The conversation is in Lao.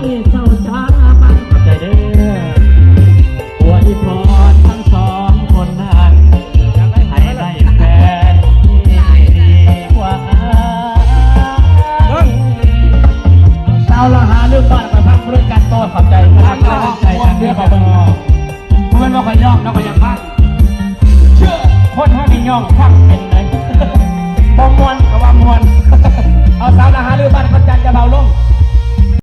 ເຈົ້າສາວລາວບ້ານ ຂອບໃຈເດີ້ ອວຍພອນທັງສອງຄົນນັ້ນ ໃຫ້ໄດ້ແຟນທີ່ດີກວ່າອ້າຍ ສາວລາວຫາລືມບ້ານ ໄປພັກບໍລິການຕໍ່ ຂອບໃຈ ຂອບໃຈ ຂອບໃຈ ຂອບໃຈ ເພື່ອເບິ່ງ ບໍ່ແມ່ນວ່າຂ້ອຍຍອມ ແລ້ວຂ້ອຍຢາກຟັງ ຄົນເຮົານີ້ຍອມຟັງເປັນ